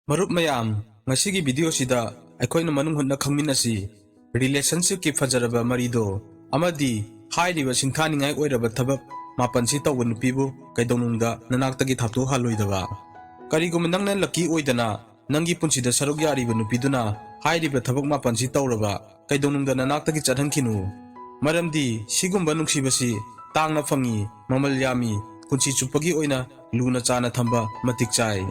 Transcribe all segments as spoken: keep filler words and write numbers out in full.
ꯃꯔꯨꯞ ꯃꯌꯥꯝ, ꯉꯁꯤꯒꯤ ꯚꯤꯗꯤꯑꯣꯁꯤꯗ ꯑꯩꯈꯣꯏꯅ ꯃꯅꯨꯡ ꯍꯨꯠꯅ ꯈꯪꯃꯤꯟꯅꯁꯤ, ꯔꯤꯂꯦꯁꯟꯁꯤꯞꯀꯤ ꯐꯖꯔꯕ ꯃꯔꯤꯗꯣ ꯑꯃꯗꯤ ꯍꯥꯏꯔꯤꯕ ꯁꯤꯡꯊꯥꯅꯤꯡꯉꯥꯏ ꯑꯣꯏꯔꯕ ꯊꯕꯛ ꯃꯥꯄꯟꯁꯤ ꯇꯧꯕ ꯅꯨꯄꯤꯕꯨ ꯀꯩꯗꯧꯅꯨꯡꯗ ꯅꯅꯥꯛꯇꯒꯤ ꯊꯥꯞꯇꯣꯛꯍꯜꯂꯣꯏꯗꯕ꯫ ꯀꯔꯤꯒꯨꯝꯕ ꯅꯪꯅ ꯂꯛꯀꯤ ꯑꯣꯏꯗꯅ ꯅꯪꯒꯤ ꯄꯨꯟꯁꯤꯗ ꯁꯔꯨꯛ ꯌꯥꯔꯤꯕ ꯅꯨꯄꯤꯗꯨꯅ ꯍꯥꯏꯔꯤꯕ ꯊꯕꯛ ꯃꯥꯄꯟꯁꯤ ꯇꯧꯔꯕ, ꯀꯩꯗꯧꯅꯨꯡꯗ ꯅꯅꯥꯛꯇꯒꯤ ꯆꯠꯍꯟꯈꯤꯅꯨ꯫ ꯃꯔꯝꯗꯤ ꯁꯤꯒꯨꯝꯕ ꯅꯨꯡꯁꯤꯕꯁꯤ ꯇꯥꯡꯅ ꯐꯪꯉꯤ, ꯃꯃꯜ ꯌꯥꯝꯃꯤ, ꯄꯨꯟꯁꯤ ꯆꯨꯞꯄꯒꯤ ꯑꯣꯏꯅ ꯂꯨꯅ ꯆꯥꯅ ꯊꯝꯕ ꯃꯇꯤꯛ ꯆꯥꯏ꯫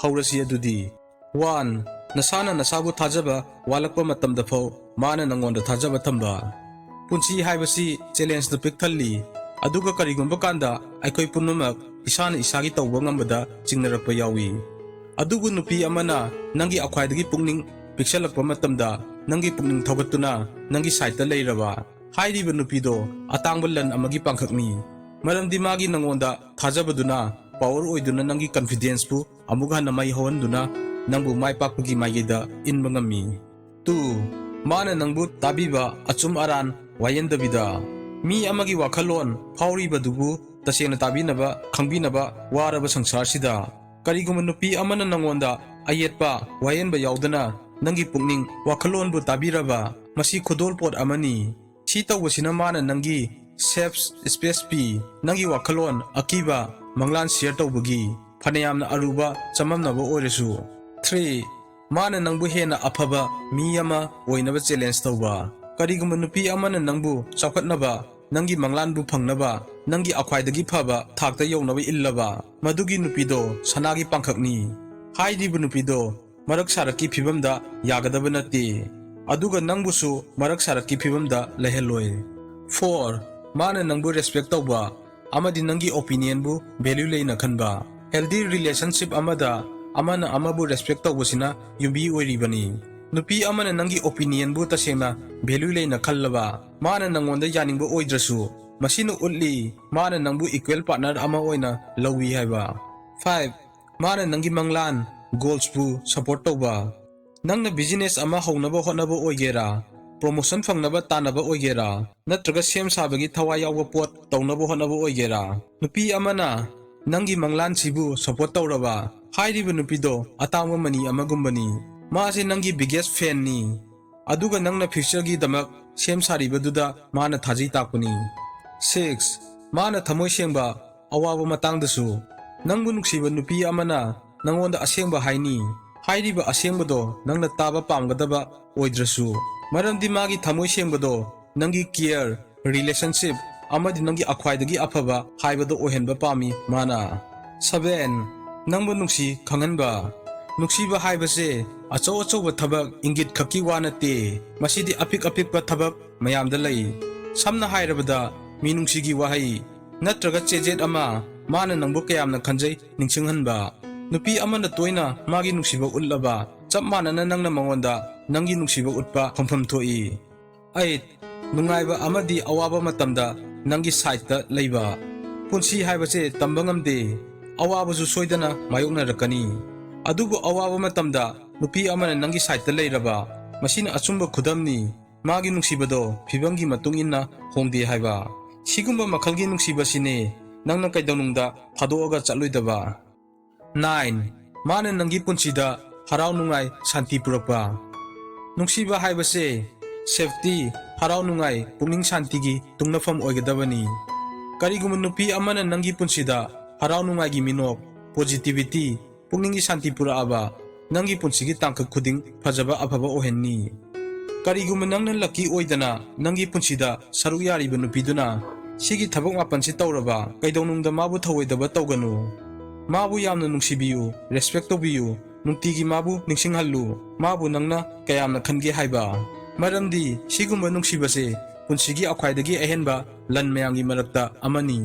ꯍꯧꯔꯁꯤ ꯑꯗꯨꯗꯤ꯫ ꯋꯥꯟ, ꯅꯁꯥꯅ ꯅꯁꯥꯕꯨ ꯊꯥꯖꯕ ꯋꯥꯠꯂꯛꯄ ꯃꯇꯝꯗ ꯐꯥꯎ ꯃꯥꯅ ꯅꯪꯉꯣꯟꯗ ꯊꯥꯖꯕ ꯊꯝꯕ꯫ ꯄꯨꯟꯁꯤ ꯍꯥꯏꯕꯁꯤ ꯆꯦꯂꯦꯟꯖꯅ ꯄꯤꯛ ꯊꯜꯂꯤ, ꯑꯗꯨꯒ ꯀꯔꯤꯒꯨꯝꯕ ꯀꯥꯟꯗ ꯑꯩꯈꯣꯏ ꯄꯨꯝꯅꯃꯛ ꯏꯁꯥꯅ ꯏꯁꯥꯒꯤ ꯇꯧꯕ ꯉꯝꯕꯗ ꯆꯤꯡꯅꯔꯛꯄ ꯌꯥꯎꯏ꯫ ꯑꯗꯨꯕꯨ ꯅꯨꯄꯤ ꯑꯃꯅ ꯅꯪꯒꯤ ꯑꯈ꯭ꯋꯥꯏꯗꯒꯤ ꯄꯨꯛꯅꯤꯡ ꯄꯤꯛꯁꯜꯂꯛꯄ ꯃꯇꯝꯗ ꯅꯪꯒꯤ ꯄꯨꯛꯅꯤꯡ ꯊꯧꯒꯠꯇꯨꯅ ꯅꯪꯒꯤ ꯁꯥꯏꯠꯇ ꯂꯩꯔꯕ ꯍꯥꯏꯔꯤꯕ ꯅꯨꯄꯤꯗꯣ ꯑꯇꯥꯡꯕ ꯂꯟ ꯑꯃꯒꯤ ꯄꯥꯡꯈꯛꯅꯤ꯫ ꯃꯔꯝꯗꯤ ꯃꯥꯒꯤ ꯅꯪꯉꯣꯟꯗ ꯊꯥꯖꯕꯗꯨꯅ ꯄꯥꯋꯔ ꯑꯣꯏꯗꯨꯅ ꯅꯪꯒꯤ ꯀꯟꯐꯤꯗꯦꯟꯁꯄꯨ ꯑꯃꯨꯛ ꯍꯟꯅ ꯃꯩ ꯍꯧꯍꯟꯗꯨꯅ ꯅꯪꯕꯨ ꯃꯥꯏ ꯄꯥꯛꯄꯒꯤ ꯃꯥꯏꯀꯩꯗ ꯏꯟꯕ ꯉꯝꯃꯤ꯫ ꯇꯨ, ꯃꯥꯅ ꯅꯪꯕꯨ ꯇꯥꯕꯤꯕ, ꯑꯆꯨꯝ ꯑꯔꯥꯟ ꯋꯥꯌꯦꯟꯗꯕꯤꯗ꯫ ꯃꯤ ꯑꯃꯒꯤ ꯋꯥꯈꯜꯂꯣꯟ ꯐꯥꯎꯔꯤꯕꯗꯨꯕꯨ ꯇꯁꯦꯡꯅ ꯇꯥꯕꯤꯅꯕ, ꯈꯪꯕꯤꯅꯕ ꯋꯥꯔꯕ ꯁꯪꯁꯥꯔꯁꯤꯗ, ꯀꯔꯤꯒꯨꯝꯕ ꯅꯨꯄꯤ ꯑꯃꯅ ꯅꯪꯉꯣꯟꯗ ꯑꯌꯦꯠꯄ ꯋꯥꯌꯦꯟꯕ ꯌꯥꯎꯗꯅ ꯅꯪꯒꯤ ꯄꯨꯛꯅꯤꯡ ꯋꯥꯈꯜꯂꯣꯟꯕꯨ ꯇꯥꯕꯤꯔꯕ, ꯃꯁꯤ ꯈꯨꯗꯣꯜꯄꯣꯠ ꯑꯃꯅꯤ꯫ ꯁꯤ ꯇꯧꯕꯁꯤꯅ ꯃꯥꯅ ꯅꯪꯒꯤ ꯁꯦꯐ ꯁ꯭ꯄꯦꯁ ꯄꯤ, ꯅꯪꯒꯤ ꯋꯥꯈꯜꯂꯣꯟ, ꯑꯀꯤꯕ, ꯃꯪꯂꯥꯟ ꯁꯤꯌꯔ ꯇꯧꯕꯒꯤ, ꯐꯅꯌꯥꯝꯅ ꯑꯔꯨꯕ ꯆꯃꯝꯅꯕ ꯑꯣꯏꯔꯁꯨ꯫ ꯊ꯭ꯔꯤ, ꯃꯥꯅ ꯅꯪꯕꯨ ꯍꯦꯟꯅ ꯑꯐꯕ ꯃꯤ ꯑꯃ ꯑꯣꯏꯅꯕ ꯆꯦꯂꯦꯟꯖ ꯇꯧꯕ꯫ ꯀꯔꯤꯒꯨꯝꯕ ꯅꯨꯄꯤ ꯑꯃꯅ ꯅꯪꯕꯨ ꯆꯥꯎꯈꯠꯅꯕ, ꯅꯪꯒꯤ ꯃꯪꯂꯥꯟꯕꯨ ꯐꯪꯅꯕ, ꯅꯪꯒꯤ ꯑꯈ꯭ꯋꯥꯏꯗꯒꯤ ꯐꯕ ꯊꯥꯛꯇ ꯌꯧꯅꯕ ꯏꯜꯂꯕ, ꯃꯗꯨꯒꯤ ꯅꯨꯄꯤꯗꯣ ꯁꯅꯥꯒꯤ ꯄꯥꯡꯈꯛꯅꯤ꯫ ꯍꯥꯏꯔꯤꯕ ꯅꯨꯄꯤꯗꯣ ꯃꯔꯛ ꯁꯥꯔꯛꯀꯤ ꯐꯤꯕꯝꯗ ꯌꯥꯒꯗꯕ ꯅꯠꯇꯦ, ꯑꯗꯨꯒ ꯅꯪꯕꯨꯁꯨ ꯃꯔꯛ ꯁꯥꯔꯛꯀꯤ ꯐꯤꯕꯝꯗ ꯂꯩꯍꯜꯂꯣꯏ꯫ ꯐꯣꯔ, ꯃꯥꯅ ꯅꯪꯕꯨ ꯔꯦꯁꯄꯦꯛ ꯇꯧꯕ ꯑꯃꯗꯤ ꯅꯪꯒꯤ ꯑꯣꯄꯤꯅꯤꯌꯟꯕꯨ ꯚꯦꯂ꯭ꯌꯨ ꯂꯩꯅ ꯈꯟꯕ꯫ ꯍꯦꯜꯗꯤ ꯔꯤꯂꯦꯁꯟꯁꯤꯞ ꯑꯃꯗ ꯑꯃꯅ ꯑꯃꯕꯨ ꯔꯦꯁꯄꯦꯛ ꯇꯧꯕꯁꯤꯅ ꯌꯨꯝꯕꯤ ꯑꯣꯏꯔꯤꯕꯅꯤ꯫ ꯅꯨꯄꯤ ꯑꯃꯅ ꯅꯪꯒꯤ ꯑꯣꯄꯤꯅꯤꯌꯟꯕꯨ ꯇꯁꯦꯡꯅ ꯚꯦꯂ꯭ꯌꯨ ꯂꯩꯅ ꯈꯜꯂꯕ, ꯃꯥꯅ ꯅꯪꯉꯣꯟꯗ ꯌꯥꯅꯤꯡꯕ ꯑꯣꯏꯗ꯭ꯔꯁꯨ, ꯃꯁꯤꯅ ꯎꯠꯂꯤ ꯃꯥꯅ ꯅꯪꯕꯨ ꯏꯀ꯭ꯋꯦꯜ ꯄꯥꯔꯠꯅꯔ ꯑꯃ ꯑꯣꯏꯅ ꯂꯧꯏ ꯍꯥꯏꯕ꯫ ꯐꯥꯏꯚ, ꯃꯥꯅ ꯅꯪꯒꯤ ꯃꯪꯂꯥꯟ, ꯒꯣꯜꯁꯄꯨ ꯁꯄꯣꯔꯠ ꯇꯧꯕ꯫ ꯅꯪꯅ ꯕꯤꯖꯤꯅꯦꯁ ꯑꯃ ꯍꯧꯅꯕ ꯍꯣꯠꯅꯕ ꯑꯣꯏꯒꯦꯔꯥ, ꯄ꯭ꯔꯣꯃꯣꯁꯟ ꯐꯪꯅꯕ ꯇꯥꯟꯅꯕ ꯑꯣꯏꯒꯦꯔꯥ, ꯅꯠꯇ꯭ꯔꯒ ꯁꯦꯝ ꯁꯥꯕꯒꯤ ꯊꯋꯥꯏ ꯌꯥꯎꯕ ꯄꯣꯠ ꯇꯧꯅꯕ ꯍꯣꯠꯅꯕ ꯑꯣꯏꯒꯦꯔꯥ, ꯅꯨꯄꯤ ꯑꯃꯅ ꯅꯪꯒꯤ ꯃꯪꯂꯥꯟꯁꯤꯕꯨ ꯁꯄꯣꯔꯠ ꯇꯧꯔꯕ, ꯍꯥꯏꯔꯤꯕ ꯅꯨꯄꯤꯗꯣ ꯑꯇꯥꯡꯕ ꯃꯅꯤ ꯑꯃꯒꯨꯝꯕꯅꯤ꯫ ꯃꯥꯁꯦ ꯅꯪꯒꯤ biggest fanꯅꯤ꯫ ꯑꯗꯨꯒ ꯅꯪꯅ futureꯒꯤꯗꯃꯛ ꯁꯦꯝ ꯁꯥꯔꯤꯕꯗꯨꯗ ꯃꯥꯅ ꯊꯥꯖꯩ ꯇꯥꯛꯄꯅꯤ꯫ Six, ꯃꯥꯅ ꯊꯃꯣꯏ ꯁꯦꯡꯕ ꯑꯋꯥꯕ ꯃꯇꯥꯡꯗꯁꯨ꯫ ꯅꯪꯕꯨ ꯅꯨꯡꯁꯤꯕ ꯅꯨꯄꯤ ꯑꯃꯅ ꯅꯪꯉꯣꯟꯗ ꯑꯁꯦꯡꯕ ꯍꯥꯏꯅꯤ꯫ ꯍꯥꯏꯔꯤꯕ ꯑꯁꯦꯡꯕꯗꯣ ꯅꯪꯅ ꯇꯥꯕ ꯄꯥꯝꯒꯗꯕ ꯑꯣꯏꯗ꯭ꯔꯁꯨ, ꯃꯔꯝꯗꯤ ꯃꯥꯒꯤ ꯊꯃꯣꯏ ꯁꯦꯡꯕꯗꯣ ꯅꯪꯒꯤ care, relationship ꯑꯃꯗꯤ ꯅꯪꯒꯤ ꯑꯈ꯭ꯋꯥꯏꯗꯒꯤ ꯑꯐꯕ ꯍꯥꯏꯕꯗꯣ ꯑꯣꯏꯍꯟꯕ ꯄꯥꯝꯃꯤ ꯃꯥꯅ꯫ Seven, ꯅꯪꯕꯨ ꯅꯨꯡꯁꯤ ꯈꯪꯍꯟꯕ꯫ ꯅꯨꯡꯁꯤꯕ ꯍꯥꯏꯕꯁꯦ ꯑꯆꯧ ꯑꯆꯧꯕ ꯊꯕꯛ ꯏꯪꯒꯤꯠ ꯈꯛꯀꯤ ꯋꯥ ꯅꯠꯇꯦ꯫ ꯃꯁꯤꯗꯤ ꯑꯄꯤꯛ ꯑꯄꯤꯛꯄ ꯊꯕꯛ ꯃꯌꯥꯝꯗ ꯂꯩ꯫ ꯁꯝꯅ ꯍꯥꯏꯔꯕꯗ, ꯃꯤꯅꯨꯡꯁꯤꯒꯤ ꯋꯥꯍꯩ ꯅꯠꯇ꯭ꯔꯒ ꯆꯦꯖꯦꯠ ꯑꯃ, ꯃꯥꯅ ꯅꯪꯕꯨ ꯀꯌꯥꯝꯅ ꯈꯟꯖꯩ ꯅꯤꯡꯁꯤꯡꯍꯟꯕ꯫ ꯅꯨꯄꯤ ꯑꯃꯅ ꯇꯣꯏꯅ ꯃꯥꯒꯤ ꯅꯨꯡꯁꯤꯕ ꯎꯠꯂꯕ, ꯆꯞ ꯃꯥꯟꯅꯅ ꯅꯪꯅ ꯃꯉꯣꯟꯗ ꯅꯪꯒꯤ ꯅꯨꯡꯁꯤꯕ ꯎꯠꯄ ꯈꯣꯡꯐꯝ ꯊꯣꯛꯏ꯫ Eight, ꯅꯨꯡꯉꯥꯏꯕ ꯑꯃꯗꯤ ꯑꯋꯥꯕ ꯃꯇꯝꯗ ꯅꯪꯒꯤ sideꯇ ꯂꯩꯕ꯫ ꯄꯨꯟꯁꯤ ꯍꯥꯏꯕꯁꯦ ꯇꯝꯕ ꯉꯝꯗꯦ, ꯑꯋꯥꯕꯁꯨ ꯁꯣꯏꯗꯅ ꯃꯥꯌꯣꯛꯅꯔꯛꯀꯅꯤ꯫ ꯑꯗꯨꯕꯨ ꯑꯋꯥꯕ ꯃꯇꯝꯗ ꯅꯨꯄꯤ ꯑꯃꯅ ꯅꯪꯒꯤ sideꯇ ꯂꯩꯔꯕ, ꯃꯁꯤꯅ ꯑꯆꯨꯝꯕ ꯈꯨꯗꯝꯅꯤ꯫ ꯃꯥꯒꯤ ꯅꯨꯡꯁꯤꯕꯗꯣ ꯐꯤꯕꯝꯒꯤ ꯃꯇꯨꯡ ꯏꯟꯅ ꯍꯣꯡꯗꯦ ꯍꯥꯏꯕ꯫ ꯁꯤꯒꯨꯝꯕ ꯃꯈꯜꯒꯤ ꯅꯨꯡꯁꯤꯕꯁꯤꯅꯦ ꯅꯪꯅ ꯀꯩꯗꯧꯅꯨꯡꯗ ꯊꯥꯗꯣꯛꯑꯒ ꯆꯠꯂꯣꯏꯗꯕ꯫ Nine, ꯃꯥꯅ ꯅꯪꯒꯤ ꯄꯨꯟꯁꯤꯗ ꯍꯔꯥꯎ ꯅꯨꯡꯉꯥꯏ ꯁꯥꯟꯇꯤ ꯄꯨꯔꯛꯄ꯫ ꯅꯨꯡꯁꯤꯕ ꯍꯥꯏꯕꯁꯦ safety, ꯍꯔꯥꯎ ꯅꯨꯡꯉꯥꯏ, ꯄꯨꯛꯅꯤꯡ ꯁꯥꯟꯇꯤꯒꯤ ꯇꯨꯡꯅꯐꯝ ꯑꯣꯏꯒꯗꯕꯅꯤ꯫ ꯀꯔꯤꯒꯨꯝꯕ ꯅꯨꯄꯤ ꯑꯃꯅ ꯅꯪꯒꯤ ꯄꯨꯟꯁꯤꯗ ꯍꯔꯥꯎ ꯅꯨꯡꯉꯥꯏꯒꯤ ꯃꯤꯅꯣꯛ, positivity, ꯄꯨꯛꯅꯤꯡꯒꯤ ꯁꯥꯟꯇꯤ ꯄꯨꯔꯛꯑꯕ, ꯅꯪꯒꯤ ꯄꯨꯟꯁꯤꯒꯤ ꯇꯥꯡꯀꯛ ꯈꯨꯗꯤꯡ ꯐꯖꯕ ꯑꯐꯕ ꯑꯣꯏꯍꯟꯅꯤ꯫ ꯀꯔꯤꯒꯨꯝꯕ ꯅꯪꯅ lucky ꯑꯣꯏꯗꯅ ꯅꯪꯒꯤ ꯄꯨꯟꯁꯤꯗ ꯁꯔꯨꯛ ꯌꯥꯔꯤꯕ ꯅꯨꯄꯤꯗꯨꯅ ꯁꯤꯒꯤ ꯊꯕꯛ ꯃꯥꯄꯟꯁꯤ ꯇꯧꯔꯕ, ꯀꯩꯗꯧꯅꯨꯡꯗ ꯃꯥꯕꯨ ꯊꯧꯑꯣꯏꯗꯕ ꯇꯧꯒꯅꯨ꯫ ꯃꯥꯕꯨ ꯌꯥꯝꯅ ꯅꯨꯡꯁꯤꯕꯤꯌꯨ, respect ꯇꯧꯕꯤꯌꯨ, ꯅꯨꯡꯇꯤꯒꯤ ꯃꯥꯕꯨ ꯅꯤꯡꯁꯤꯡꯍꯜꯂꯨ, ꯃꯥꯕꯨ ꯅꯪꯅ ꯀꯌꯥꯝꯅ ꯈꯟꯒꯦ ꯍꯥꯏꯕ꯫ ꯃꯔꯝꯗꯤ ꯁꯤꯒꯨꯝꯕ ꯅꯨꯡꯁꯤꯕꯁꯦ ꯄꯨꯟꯁꯤꯒꯤ ꯈ꯭ꯋꯥꯏꯗꯒꯤ ꯑꯍꯦꯟꯕ ꯂꯟ ꯃꯌꯥꯝꯒꯤ ꯃꯔꯛꯇ ꯑꯃꯅꯤ꯫